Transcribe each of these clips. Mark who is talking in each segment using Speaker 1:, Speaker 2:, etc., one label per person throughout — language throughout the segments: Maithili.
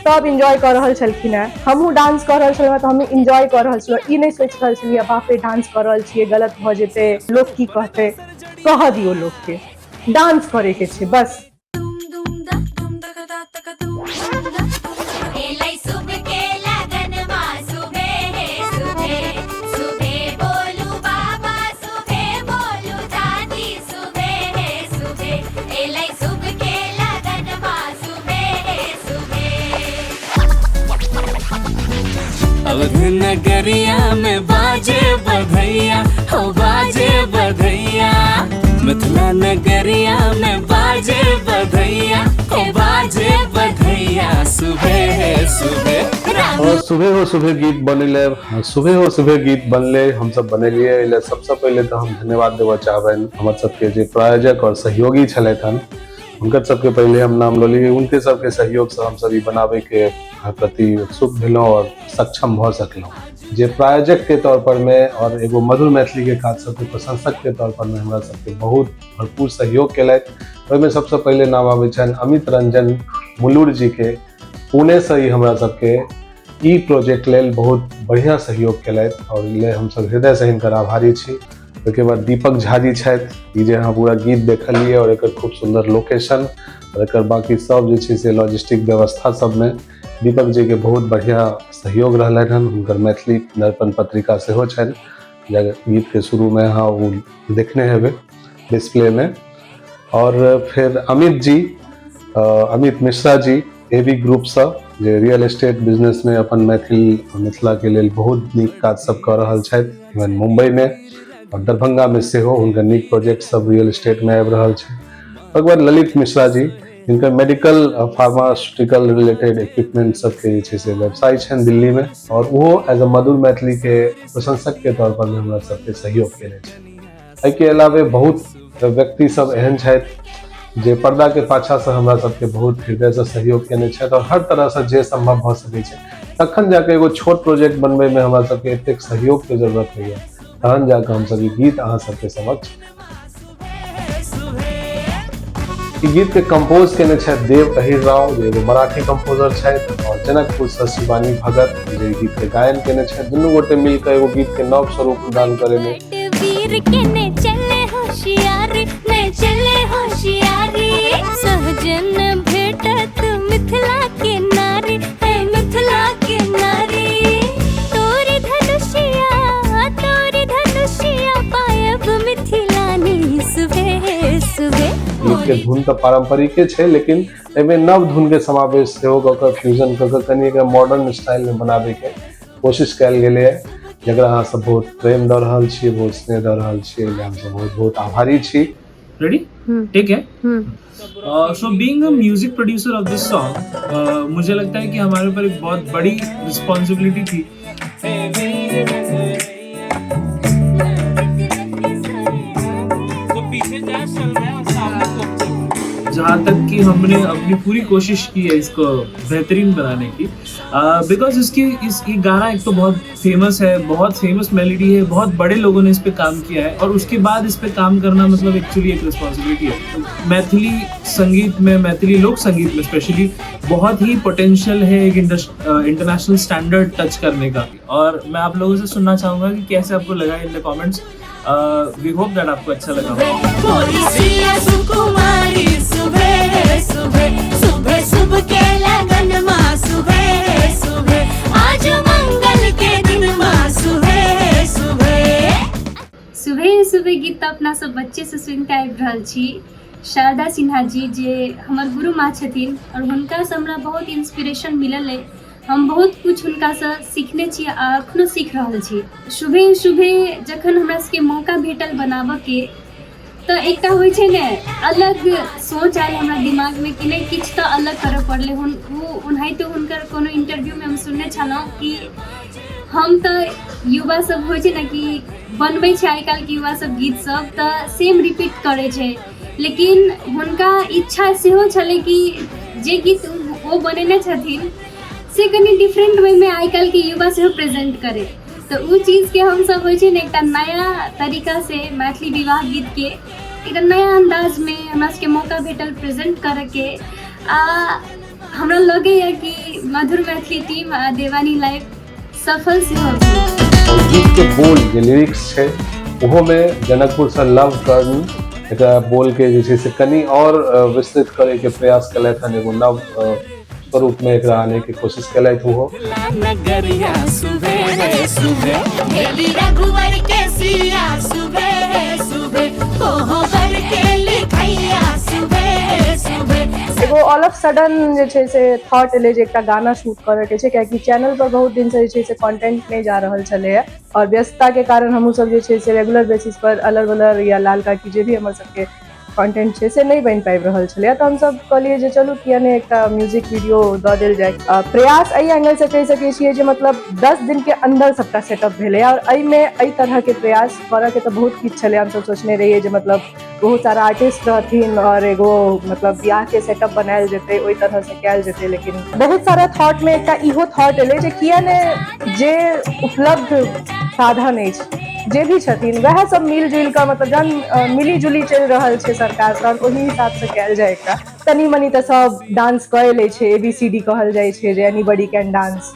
Speaker 1: सब एन्जॉय कऽ रहल छलखिन हेँ। हमहूँ डांस कऽ रहल छलहुँ हेँ तऽ हमहूँ एन्जॉय कऽ रहल छलहुँ। ई नहि सोचि रहल छलियै बाप रे, डांस कऽ रहल छियै, गलत भऽ जेतै, लोक की कहतै। कहऽ दियौ लोकके, डांस करैके छै बस।
Speaker 2: अवध नगरिया में बाजे बधैया, हो बाजे बधैया। मिथिला नगरिया में बाजे बधैया, हो बाजे बधैया। सुबह सुबह
Speaker 3: और सुबह हो सुबह गीत बनेले, सुबह हो सुबह गीत बनले, हमसब बनेलिए। एहि सबसे पहले तो हम धन्यवाद देबऽ चाहबनि हमर सबके जे प्रायोजक और सहयोगी छलथि हन, हुनकर सबके पहले हम नाम लऽ लियै। हुनके सबके सहयोगसँ हमसब ई बनाबैके प्रति उत्सुक भेलहुँ और सक्षम भऽ सकलहुँ। जे प्रायोजक के तौर पर में और एगो मधुर मैथिली के काज सबके प्रशंसक के तौर पर में हमरा सबके बहुत भरपूर सहयोग केलथि, ओहिमे सबसँ पहिले नाम आबै छनि अमित रंजन मुलुर जी के। पुणे से ही हमरा सबके ई प्रोजेक्ट लेल बहुत बढ़िया सहयोग केलथि और ले हमसब हृदय से हिनकर आभारी छी। ओहिके बाद दीपक झा जी छथि, ई जे अहाँ पूरा गीत देखलियै और एकर खूब सुंदर लोकेशन और एकर बाकी सब जे छै से लॉजिस्टिक व्यवस्था सबमे दीपक जी के बहुत बढ़िया सहयोग रहलनि हन। हुनकर मैथिली दर्पण पत्रिका सेहो छनि, जे गीत के शुरू में अहाँ ओ देखने हेबै डिस्प्ले में। और फिर Amit ji, Amit Mishra ji A B group सँ, जे रियल एस्टेट बिजनेस में अपन मैथिल मिथिला के लेल बहुत नीक काज सब कऽ रहल छथि, इवन मुंबई में और दरभंगा में सेहो हुनकर नीक प्रोजेक्ट सब रियल एस्टेट में आबि रहल छै। ओकर बाद ललित मिश्रा जी, जिनकर मेडिकल फार्मास्यूटिकल रिलेटेड इक्विपमेंट सबके जे छै से व्यवसाय छनि दिल्ली में, और ओहो एज अ मधुर मैथिली के प्रशंसक के तौर पर भी हमरा सबके सहयोग केने छथि। एहिके अलावे बहुत व्यक्ति सब एहन छथि जे पर्दा के पाछा से हमरा सबके बहुत हृदय से सहयोग केने छथि और हर तरह से जे संभव भऽ सकै छै। तखन जाके एगो छोट प्रोजेक्ट बनबै में हमरा सबके एतेक सहयोग के जरूरत होइए, तहन जाके हमसब ई गीत अहाँ सबके समक्ष। ई गीत के कंपोज केने छथि देव अहिर राव, जे एगो मराठी कंपोजर छथि, और जनकपुर से शिवानी भगत, जे गीत के गायन केने छथि। दुनू गोटे मिलकर एगो गीत के नव स्वरूप प्रदान करे में।
Speaker 4: वीर के ने चले होशियारी, ने चले होशियारी। सहजन भेटत मिथिला के नारी, है मिथिला के नारी। तोरी धनुषिया, तोरी धनुषिया पायब मिथिलानी सुबह सुबह।
Speaker 3: गीत के धुन तऽ पारंपरिके छै, लेकिन एहिमे नव धुन के समावेश सेहो कऽ कऽ, फ्यूजन कऽ कऽ कनि एकरा मॉडर्न स्टाइल में बनाबे के कोशिश कयल गेलैए, जकरा अहाँ सब बहुत प्रेम दऽ रहल छियै, बहुत स्नेह दऽ रहल छियै, एहि हमसब बहुत बहुत आभारी छी।
Speaker 5: रेडी? ठीक है। So being a music producer of this song, मुझे लगता है कि हमारे ऊपर एक बहुत बड़ी रिस्पॉन्सिबिलिटी थी।
Speaker 2: तो पीछे जैज चल रहा है और सामने पॉप चल रहा है।
Speaker 5: जहाँ तक कि हमने अपनी पूरी कोशिश की है इसको बेहतरीन बनाने की, because इसकी इस ये गाना एक तो बहुत फेमस है, बहुत फेमस मेलोडी है, बहुत बड़े लोगों ने इस पे काम किया है और उसके बाद इस पे काम करना मतलब एक्चुअली एक रिस्पॉन्सिबिलिटी है। मैथिली संगीत में, मैथिली लोक संगीत में स्पेशली बहुत ही पोटेंशियल है एक इंटरनेशनल स्टैंडर्ड टच करने का। और मैं आप लोगों से सुनना चाहूँगा कि कैसे आपको लगा in the comments. We hope that आपको अच्छा लगा होगा।
Speaker 4: सुबह सुबह सुबह सुबह के लगन माँ, सुबह सुबह आज मंगल के दिन माँ, सुबह सुबह।
Speaker 6: सुबह सुबह गीत तऽ अपना सब बच्चे से सुनि कऽ आबि रहल छी। शारदा सिन्हा जी जे हमर गुरु माँ छथिन और हुनकासँ हमरा बहुत इंस्पिरेशन मिलल अइ। हम बहुत कुछ हुनकासँ सीखने छी आ अखनो सीख रहल छी। सुबह सुबह जखन हमरा सबके मौका भेटल बनाबऽके, तऽ एकटा होइ छै ने अलग सोच आयल हमरा दिमागमे कि नहि, किछु तऽ अलग करऽ पड़लै। ओ ओनाहिते हुनकर कोनो इंटरव्यूमे हम सुनने छलहुँ कि हम तऽ युवा सब होइ छै ने कि बनबै छै आइ काल्हिके युवा सब गीत सब तऽ सेम रिपीट करै छै, लेकिन हुनका इच्छा सेहो छलै कि जे गीत ओ बनेने छथिन से कनि डिफरेंट वेमे आइ काल्हिके युवा सेहो प्रेजेंट करै। तऽ ओ चीजके हमसब होइ छै ने एकटा नया तरीकासँ मैथिली विवाह गीतके एकटा नया अन्दाजमे हमरा सबके मौका भेटल प्रेजेंट करैके। आ हमरा लगैए कि मधुर मैथिली टीम आ देवानी लाइव सफल सेहो भेल।
Speaker 3: आओर गीतके बोल जे लिरिक्स छै ओहोमे जनकपुरसँ लव कर्ण एकरा बोलके जे छै से कनि आओर विस्तृत करैके प्रयास केलथि हन, एगो नव स्वरूपमे एकरा आनैके कोशिश केलथि ओहो।
Speaker 4: नगरिया सुबह सुबह भेली रघुवर के सिया सुबह सुबह कोहबर के लिखैया सुबह सुबह।
Speaker 1: एगो ऑल ऑफ सडन जे छै से थॉट एलै जे एकटा गाना शूट करैके छै, कियाकि चैनल पर बहुत दिनसँ जे छै से कंटेंट नहि जा रहल छलैए और व्यस्तताके कारण हमहूँ सब जे छै से रेगुलर बेसिस पर अलर बलर या लाल काकी जे भी हमर सबके कंटेंट छै से नहि बनि पाबि रहल छलैए। तऽ हमसब कहलियै जे चलू किया नहि एकटा म्यूजिक वीडियो दऽ देल जाय। प्रयास एहि एंगलसँ कहि सकै छियै जे मतलब 10 दिनके अन्दर सबटा सेटअप भेलै और एहिमे एहि तरहके प्रयास करऽके तऽ बहुत किछु छलै। हमसब सोचने रहियै जे मतलब बहुत सारा आर्टिस्ट रहथिन और एगो मतलब बियाहके सेटअप बनायल जेतै, ओहि तरहसँ कयल जेतै, लेकिन बहुत सारा थॉटमे एकटा इहो थॉट एलै जे किया नहि जे उपलब्ध साधन अछि जे भी छथिन वएह सब मिल जुलि कऽ मतलब जहन मिली जुली चलि रहल छै सरकार तहन ओहि हिसाबसँ कयल जाय। एकटा कनि मनि तऽ सब डांस कए लै छै, ABCD कहल जाइ छै जे एनीबडी can dance.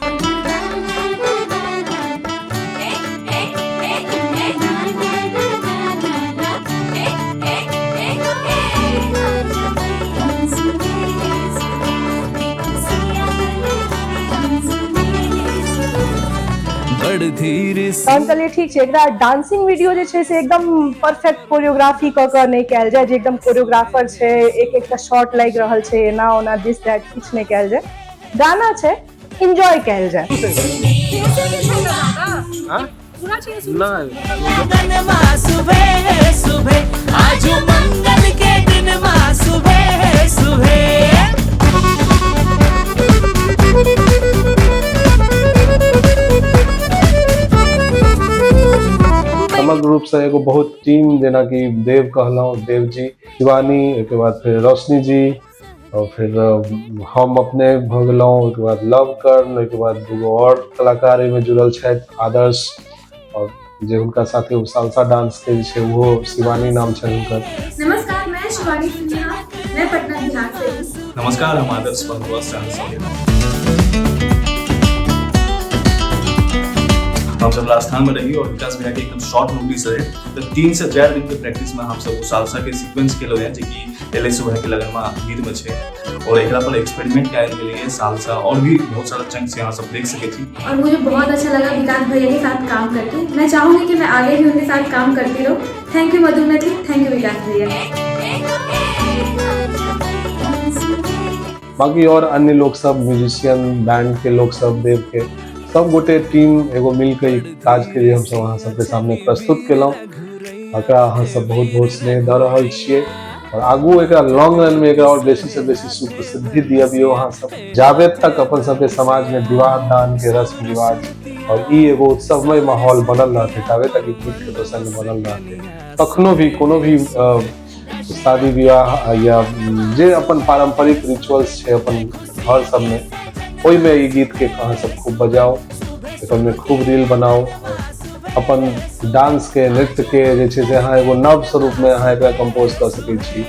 Speaker 2: बड़ धीर
Speaker 1: तहन कहलियै ठीक छै, एकरा डांसिंग वीडियो जे छै से एकदम परफेक्ट कोरियोग्राफी कऽ कऽ नहि कयल जाय जे एकदम कोरियोग्राफर छै, एक एकटा शॉट लागि रहल छै, एना ओना दिस that किछु नहि कयल जाय, गाना छै एन्जॉय कयल जाय।
Speaker 4: लगन सुबह सुबह आज मंगल के दिन सुबह सुबह।
Speaker 3: समग्र रूपसँ एगो बहुत टीम जेनाकि देव कहलहुँ, देव जी, शिवानी, ओहिके बाद फेर रोशनी जी और फिर हम अपने भऽ गेलहुँ, ओहिके बाद लव कर्ण, ओहिके बाद दूगो और कलाकार एहिमे जुड़ल छथि, आदर्श और जे हुनका साथे ओ सालसा डांस के जे छै ओहो शिवानी नाम छनि हुनकर।
Speaker 7: नमस्कार, मैं शिवानी सिन्हा, मैं पटना बिहार से हूँ।
Speaker 5: नमस्कार, हम आदर्श बंधुआ स्टार। हम सब राजस्थान में रही और विकास भैया के एकदम शॉर्ट नोटिस रहे तो 3 से 4 दिन के प्रैक्टिस में हम सब वो सालसा के सीक्वेंस के हैं जे कि एल सुबह के लगन में गीत में छे और एकरा पर एक्सपेरिमेंट कयल गेलै सालसा और भी बहुत सारा चंक्स यहाँ सब देख सके छी।
Speaker 7: और मुझे बहुत अच्छा लगा विकास भैया के साथ काम करके। मैं चाहूँगी कि मैं आगे भी उनके साथ काम करती रहूँ। Thank you Madhur Maithili, thank you Vikas भैया।
Speaker 3: बाकी और अन्य लोग सब म्यूजिशियन बैंड के लोग सब देव के सब गोटे टीम एगो मिलके ई काज के जे हमसब अहाँ सबके सामने प्रस्तुत केलहुँ, एकरा अहाँ सब बहुत बहुत स्नेह दऽ रहल छियै और आगू एकरा लॉन्ग रन में एकरा और बेसी से बेसी सुप्रसिद्धि दिअबियौ अहाँ सब। जाबे तक अपन सबके समाज में विवाह दान के रस्म रिवाज और ई एगो उत्सवमय माहौल बनल रहतै ताबे तक ई गीत के प्रसंग बनल रहतै। कखनो भी कोनो भी शादी विवाह या जे अपन पारंपरिक रिचुअल्स छै अपन घर सबमे ओहिमे ई गीत के अहाँ सब खूब बजाउ, एकरमे खूब रील बनाउ, अपन डांस के नृत्य के जे छै से अहाँ एगो नव स्वरूपमे अहाँ एकरा कंपोज कऽ सकै छी,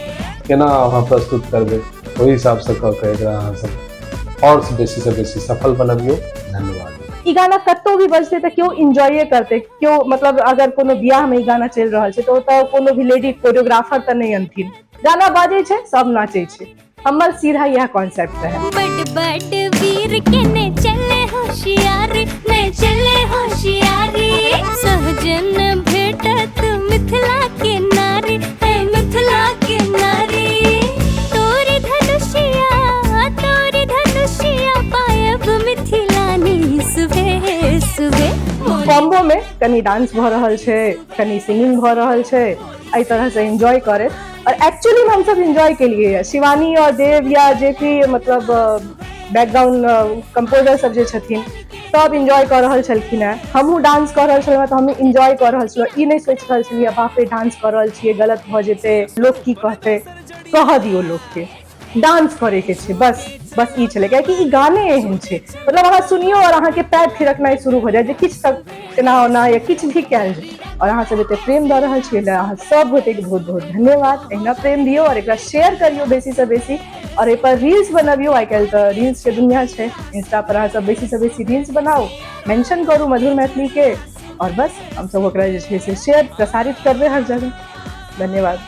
Speaker 3: केना अहाँ प्रस्तुत करबै ओहि हिसाबसँ कऽ के एकरा अहाँ सब और बेसी से बेसी सफल बनबियौ। धन्यवाद।
Speaker 1: ई गाना कतौ भी बजतै तऽ केओ एन्जॉये करतै, केओ मतलब अगर कोनो बियाहमे ई गाना चलि रहल छै तऽ ओतऽ कोनो भी लेडी कोरियोग्राफर तऽ नहि अनथिन, गाना बाजै छै सब नाचै छै, हमर सीधा इएह कॉन्सेप्ट रहै।
Speaker 6: बड़ बड़ वीर के ने चले होशियारी, ने चले होशियारी, सहजन भेटत मिथिला के नारी, है मिथिला के नारी, तोरी धनुषिया पायब मिथिलानी सुबह सुबह।
Speaker 1: कॉम्बो में कनी डांस भऽ रहल छै, कनी सिंगिंग भऽ रहल छै, एहि तरहसँ एन्जॉय करैत और एक्चुअली में हमसब एन्जॉय केलिए। शिवानी और देव या जे भी मतलब बैकग्राउंड कंपोजर सब जे छथिन सब एन्जॉय कऽ रहल छलखिन हेँ, हमहूँ डांस कऽ रहल छलहुँ तऽ हमहूँ एन्जॉय कऽ रहल छलहुँ, ई नहि सोचि रहल छलियै बाप रे डांस कऽ रहल छियै गलत भऽ जेतै, लोक की कहतै, कहऽ दियौ लोकके, डांस करैके छै बस, बस ई छलै, कियाकि ई गाने एहन छै मतलब अहाँ सुनियौ और अहाँके पैर थिरकनाइ शुरू भऽ जायत जे किछु तक एना ओना या किछु भी कयल जाय। आओर अहाँ सब एते प्रेम दऽ रहल छी, एहि अहाँ सब गोटेके बहुत बहुत धन्यवाद। एहिना प्रेम दियौ आओर एकरा शेयर करियौ बेसीसँ बेसी, आओर एहिपर रील्स बनबियौ। आइ काल्हि तऽ रील्सके दुनिया छै, इंस्टा पर अहाँ सब बेसीसँ बेसी रील्स बनाउ, मेंशन करू मधुर मैथिलीके, आओर बस हमसब ओकरा जे छै से शेयर प्रसारित करबै हर जगह। धन्यवाद।